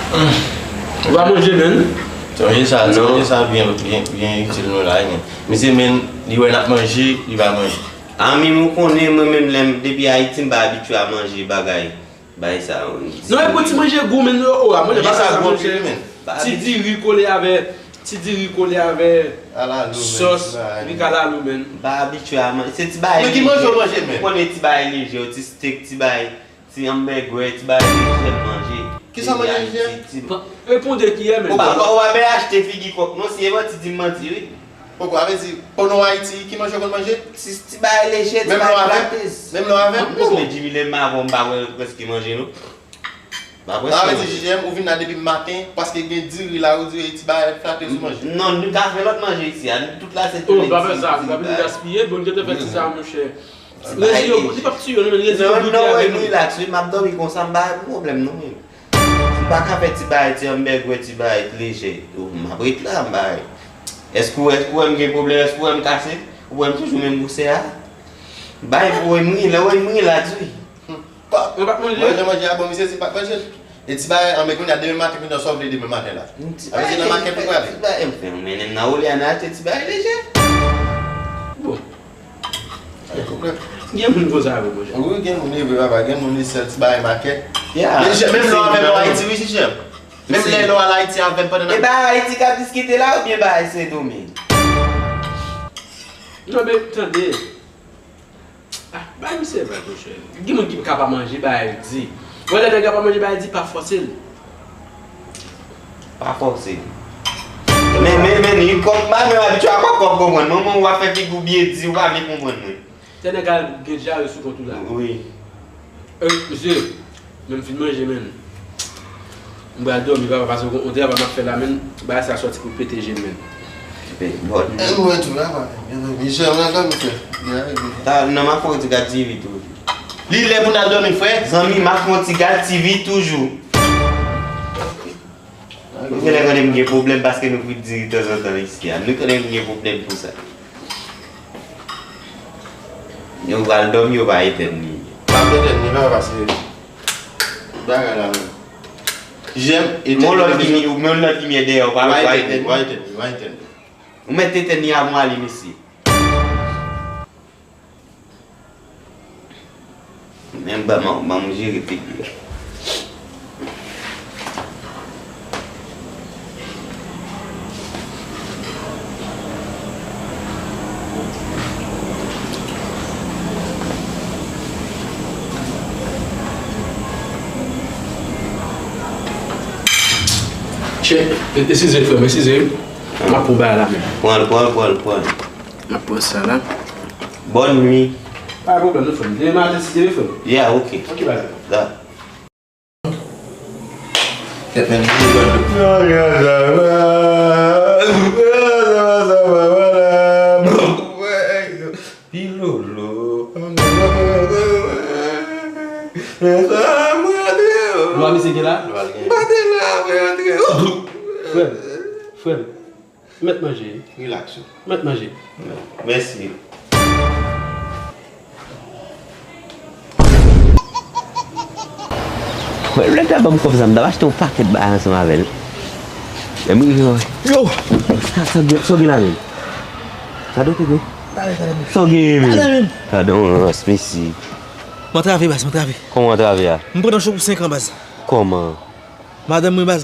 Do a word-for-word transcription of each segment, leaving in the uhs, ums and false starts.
Ou pa manje, menn? Sonje sa, sonje sa byen, byen, byen itil nou la, wi, menn. Misye, menn, li wè n ap manje, li pa manje. A, men ou konnen, mwen menm, lè m, depi Ayiti, m pa abitye a manje bagay, bagay sa yo. Non, e pou ti manje gou, menn, yo, o, a, manje pa sa, manje. Ti diri kole avè, ti diri kole avè sòs, li kalalou, menn. M pa abitye a manje, se ti bagay leje. Men ki manje w manje, menn? Ou konnen ti bagay leje, ti steak, ti bagay. Ti anbègwè, ti bagay leje m manje. Kisa w manje, Jijè? Reponn de kiyè, menn. Ou pa, ou pa byen achte figi kòk non, si e manti, di m manti, wi. Poko, sa vle di, konnen w Ayiti, ki manje w konn manje? Ti, ti bagay leje, ti bagay flatez. Menm lè w avè m? Menm lè w avè m? Bon, men Jimmy, lè m avè w, m pa wè prèske manje, non. M pa prèske manje. Sa vle di, Jijè, ou vin la depi maten, paske gen diri la, ou di ti bagay flatez ou manje. Non, nou ka fè lòt manje isi a, nou tout la se tounen ti, ti bagay. Oh, pa fè sa, nou pa vin gaspiye, bon, nou te fè ti sa, monchè. Rezi yo, li p ap tiye nou, men rezi yo goute avè nou. Non, non, relax, wi, m ap dòmi konsa, m pa gen pwoblèm, non, men. M pa ka fè ti bagay, ti anbègwè, ti bagay leje. Yo, m ap ret la, m pa. Èske ou, èske ou wè m gen pwoblèm, èske ou wè m kase? Ou wè m toujou menm gwosè a? Bay pou wè m ri, lè w wè m ri la, di. Mwen pa t manje. Mwen jan manje a bon, misye di pa t manje. E ti bagay, an, men kounye a, demen maten, kounye a, sa w vle demen maten la? Ti bagay leje, ti bagay, m fè, m mennen m nan Oliana achte ti bagay leje. Bon. Gen moun konsa vre, monchè. Wi, gen moun, e vre, papa, gen moun, li sèl ti bagay makèt. Ya. Men Jijè, menm lè w avè m Ayiti, wi, Jijè. Menm lè w al Ayiti avè m pandan n ap... E bagay Ayiti k ap diskite la oubyen bagay Sendomeng? Non, men, tande. Ah, bay misye vag, monchè. Gen moun ki ka pa manje bagay di. Wè, lè nèg la pa manje bagay di, pa fòse l. Pa fòse l. Men, men, men, li kòk, m pa menm abitye a kòk, kòk konprann. Manman w ap fè figi w byen di, ou pa vle konprann mwen. Tè nèg la gen dyare sou kont ou la. Wi. Eh, mesye, men m fin manje, menn. M pral dòmi, papa, paske yon travay m ap fè la, menn, bagay sa sòti pou pete je m, menn. Bon. E mwen tou la, pa, mezanmi, jan m al dòmi, frè. Ta, non, m ap fè yon ti gad T V toujou. Li lè pou n al dòmi, frè. Zanmi, m ap fè yon ti gad T V toujou. Nou genlè konnen m gen pwoblèm paske nou kwit diri tanzantan isi a. Nou konnen m gen pwoblèm pou sa. Yo pral dòmi, yo pa etèn li. M ap etèn li, pa pase bagay la, menm. Jèm etèn. Yon lòt limi-, yon lòt limyè dèyè, ou pa etèn li, ou pa etèn li, ou pa etèn li. Ou mèt etèn li avan ale, mesye. Men ban m, ban m jere figi a. Chè, eskize frè m, eskize. M ap pran bagay la menm. Pran l, pran l, pran l, pran l. M ap pran sa la. Bòn nwi. Pa gen pwoblèm non frè m. Demen maten si Dye vle frè m. Yeah, ok. Ok, baz. Da. Kèt men. Pilolo. Lwa misye gen la? Lwa l gen. M pa te la, frè, antre. Frè m, frè m. Mèt manje. Relax ou. Mèt manje. Mèsi. Wè, lè ta ban m kòb sa, m t ap achte yon pakèt bagay ansanm avè l. Lè m rive, yo! Sa, sa gen, sa gen la menm? Sa dote gen? Sa gen menm? Sa gen menm? Gadon rans, mesi. M antrave, baz, m antrave. Kòman w antrave a? M pran nan cho pou senk an, baz. Kòman? Madanm mwen, baz.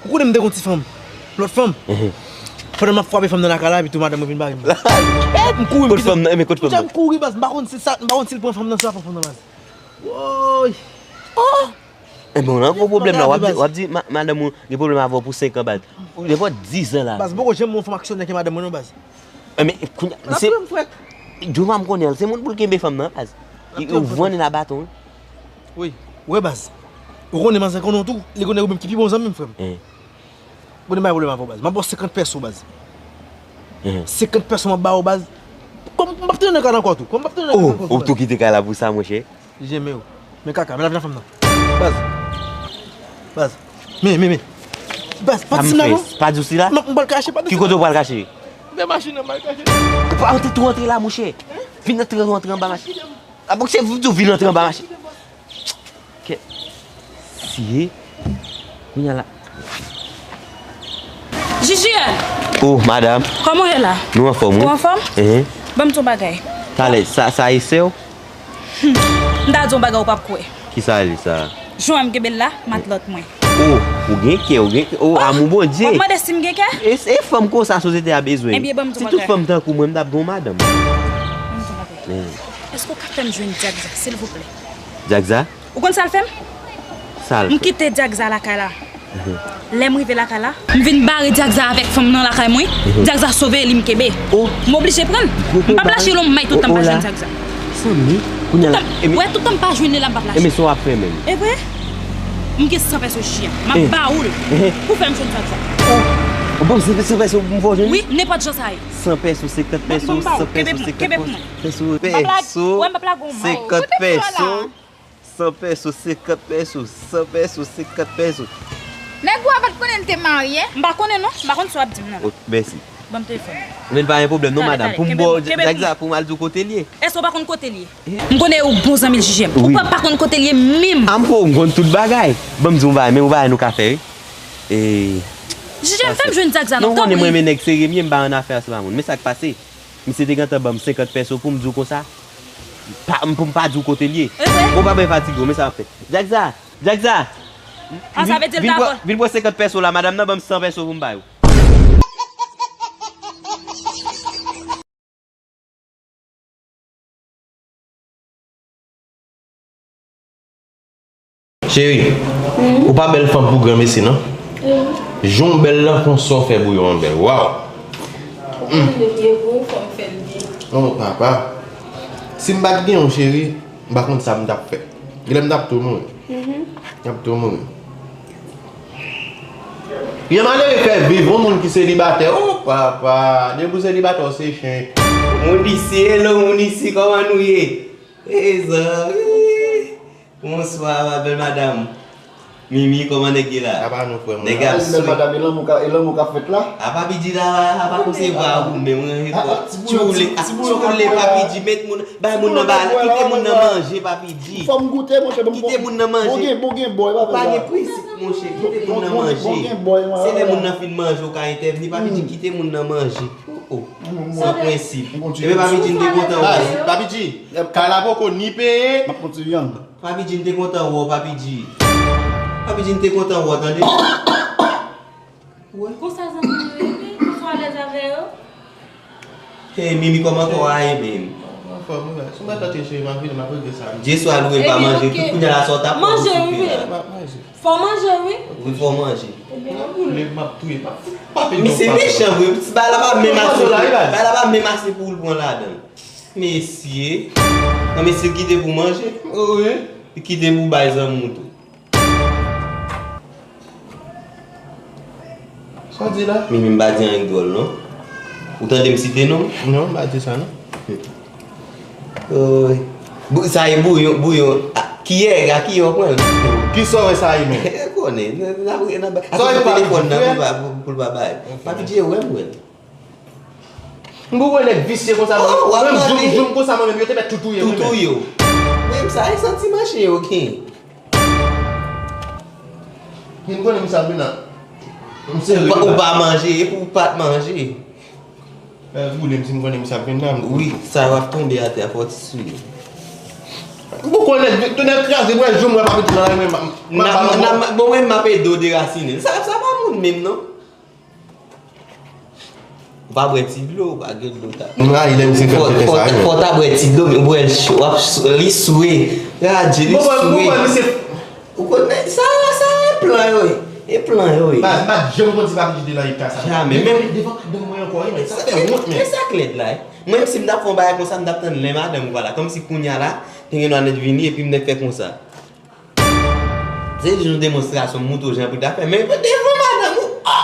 Ou konnen m te gon ti fanm. Lòt fanm. Pandan m ap frape fanm nan lakay la, epi tou madanm mwen vin bare m. M kouri, m kite. Kot fanm nan? Men kot fanm nan? M kouri, baz, m pa konn si sa, m pa konn si l pran fanm nan, si l pa pran fanm nan, baz. Woy! Oh! Enben, w nan gwo pwoblèm la, w ap di, w ap di ma-, madanm ou gen pwoblèm avè w pou senk an, baz. Ou devan diz an la. Baz, m poko janm wè yon fanm aksyonè ke madanm mwen, non, baz. Enben, kounye a, se Djouvan m konnen l, se moun pou l kenbe fanm nan, baz. Ou vann l a baton, wi. Wi, ou wè, baz. Ou konnen manzè konnen w tou, li konnen ou menm ki pi bon zanmi m, frè m. Bon, m pa gen pwoblèm avè w, baz. M ap ba w senkant pèso, baz. Senkant pèso m ap ba w, baz. Kòm m p ap tounen nan kay la ankò tou. Kòm m p ap tounen nan kay la ankò tou, baz. Ou tou kite kay la pou sa, monchè? Jeme w. Men kaka, men lavi nan fanm nan. Baz. Baz. Men, men, men. Baz, pa di sila non. Pa di sila? M pral kache, pa di sila. Ki kote w pral kache? Dèyè machin nan, m pral kache. Ou pa antre tou antre la, monchè. Vin antre tou antre anba machin. A bon, se vin tou vin antre anba machin. Kè. Siye. Kounye a la. Jijiyèn! Oh, madam. Kòman w ye la? Nou anfòm, wi. Ou anfòm? Ehe. Ban m di w yon bagay. Talè, sa, sa e sè w? Hmm. M ta di w yon bagay ou p ap kwè. Kisa l ye sa? Jan w wè m kenbe l la, matlòt mwen. Oh, ou gen kè, ou gen kè. Oh, amou Bondye. W ap mande si m gen kè? E, e fanm konsa sosyete a bezwen. Ebyen, ban m di w yon bagay. Si tout fanm tankou mwen, m t ap gen yon madanm. Ban m di w yon bagay. Èske w ka fè m jwenn Dyakza, silvouplè? Dyakza? Ou konn sa l fè m? Sa l fè? M kite Dyakza lakay la. Mhm. Lè m rive lakay la, m vin bare Dyakza avèk fanm nan lakay mwen. Mhm. Dyakza sove li, m kenbe. Oh. M oblije pran l. M p ap lache l, m may tout tan m pa jwenn Dyakza. Sanble, kounye a la. Tout tan, wè, tout tan m pa jwenn li la, m p ap lache. Ebyen, sa w ap fè menm? E vre? M gen san pèso, Jijiyèn. M ap ba ou l pou fè m jwenn Dyakza. Oh. Bon, se, se, se, se, m fò jwenn? Wi, nenpòt jan sa ye. San pèso, senkant pèso, san pèso, senkant pèso. Pèso, pèso, senkant pèso. San pèso, senkant pèso, san pèso, senkant pèso. Nèg ou a pa t konnen l te marye? M pa konnen non, m pa konn sa w ap di m nan. Ok, mèsi. Ban m telefòn. Men pa gen pwoblèm non, madanm. Pou m ba w Dyakza, pou m al di w kote l ye. Èske w pa konn kote l ye? M konnen ou bon zanmi l, Jijiyèn. Ou pa, pa konn kote l ye menm. A m ko, m konn tout bagay. Ban m di w yon bagay, men yon bagay nou ka fè, wi. E, Jijiyèn, fè m jwenn Dyakza non, tanpri. Non, ou konnen mwen renmen nèg serye, m ye, m pa nan afè se pa moun. Men sa k pase? Misye te gentan ban m senkant pèso pou m di w konsa. Pa, m, pou m pa di w kote l ye. Ou pa byen fatige w, men sa m ap fè. Dyakza! Dyakza! An, sa vle di l pa vòlè. Vin pran senkant pèso la, madanm nan ban m san pèso pou m bay ou. Cheri, ou pa bèl fanm pou granmesi, non? Jan w bèl lan, konsa w fè bouyon an bèl. Waw! Ou konn li vye vre, fò m fè l byen. Oh, papa. Si m pa t gen w, cheri, m pa konn sa m t ap fè. Genlè m t ap tou mouri. M t ap tou mouri. Yon malere fè viv yon moun ki selibatè. Oh, papa. Depi w selibatè, w se chen. Moun isi, hello, moun isi, kòman nou ye? Hey, zanmi. Bonswa, ma bèl madanm. Mimi, kòman nèg ye la? Apa nou, frè mwen? Nèg ap swe. Bèl madanm, e lanmou ka, e lanmou k ap fèt la? Apa P D la, apa konsevwa ou menm, wi. Tchoule, tchoule, pa P D, met moun, bay moun nan, bay, kite moun nan manje, pa P D. Fò m goute, monchè, ban m. Kite moun nan manje. Bon gen, bon gen bòy, pa fè sa. Pa gen prensip, monchè, kite moun nan manje. Bon gen bòy, wi. Se lè moun nan fin manje, ou ka entèvni, pa P D, kite moun nan manje. Oh, oh. San prensip. Ebyen, pa P D, m te kontan wè w. Papi G, kay la poko ni peye. M ap pran ti vyann. Papi G, m te kontan wè w, Papi G. Papi G, m te kontan wè w, tande. Konsa zanmi yo ye, konsa w alèz avè yo? Hey, Mimi, kòman kò a ye, menm? Anfòm, wi. Si w mèt antre, cheri, m ap vini, m ap regle sa. Jeswa lwe pa manje, tout kounye a la sa w t ap fè pou soupe la. Manje, wi. Fò manje, wi. Wi, fò manje. Ebyen, m ap touye, m ap touye, pa, pa pede yon pa. Misye mechan vre, ti bagay la pa menm ase, bagay la pa menm ase pou l pran ladan l. Mesye. Nan mesye kite pou manje. Wi. Li kite pou bay zanmi w tou. Sa w di la? Mimi, m pa di anyen k dwòl, non. Ou tande m site non m? Non, m pa di sa, non. Oy. Bou-, sa e bouyon, bouyon. A, kiyè, a kiyè w pran l? Kisa w wè sa ye menm? Konnen, nan, nan, nan, nan, sa w wè pa telefòn nan, pou l pa, pou, pou l pa bay. Ok. Papi Dye, wè m wè l. M pou wè nèg visye konsa, mwen, mwen, jouk, jouk konsa, mwen menm, yo te mèt tou touye mwen menm. Tou touye w. Menm sa, e santi manche yo gen. Men m konnen misye ap vin la. M serye. Ou pa, ou pa manje, epi ou pa t manje. Fè boule m si m konnen misye ap vin la. Wi, sa w ap tonbe atè a, fò w ti swiv. M pou konnen, tounen kraze, mwen, jou mwen pa mete nan la, mwen, m, m, m, bon, mwen, m ap ede w derasinen l. Sa, sa pa moun menm, non. Ou pa bwè ti dlo, ou pa gen dlo ta. M rayi lè misye fè m tenten sa, wi. Fò w ta bwè ti dlo, men w bwè l cho, w ap s-, li swe. Gadje, li swe. Ou konn, men sa, sa e plan yo ye. E plan yo ye. Baz, m pa t janm konn si Papi Dji te nan eta sa. Jamè. Menm devan madanm mwen ankò, wi, men sa fè wont, men. Men sa k lèd la, wi. Mwen menm si m t ap fè yon bagay konsa, m t ap tann lè madanm ou pa la. Kòmsi kounye a la, te gen dwa nèt vini, epi m nèk fè konsa. Se jis yon demonstrasyon, m montre w jan pou ta fè. Men devan madanm ou, oh!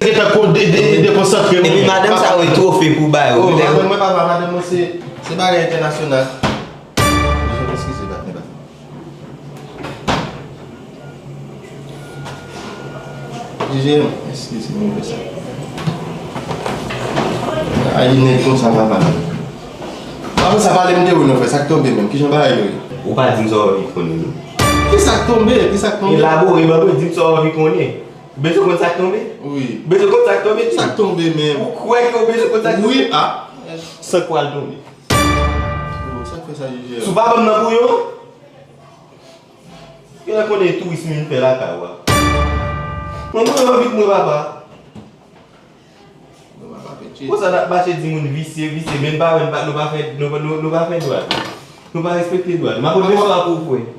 Gentan ko-, de-, de-, dekonsantre mwen. Epi madanm sa yo e twofe pou bay ou. Oh, madanm mwen pa, madanm mwen se, se bagay entènasyonal. Jije, eskize, bat, bat. Jije, eskize, mwen fè sa. Ay, nèg konsa, papa. Papa, sa pale m te wè nou fè, sa k tonbe menm? Kijan bagay yo ye? Ou pa di m sa w anvi konnen, non? Ki Kisa k tonbe? Kisa k tonbe? Elabore, ban mwen, di m sa w anvi konnen. Ou bezwen konn sa k tonbe? Wi. Ou bezwen konn sa k tonbe? Sa k tonbe menm? Ou kwè ke ou bezwen konn sa k tonbe? Wi, ah. San kwa l tonbe. Oh, sa k fè sa, Jijè? Si w pa ban m nan bouyon an, gen lè konnen touris m vin fè lakay ou a. Mwen, mwen anvi k mwen papa. Mwen pa papa, pete. Konsa n ap mache di moun visye, visye, men n pa wè, n pa, nou pa fè, nou, nou, nou pa fè dwat. Nou pa respekte dwat. M ap konn sa pou w fè.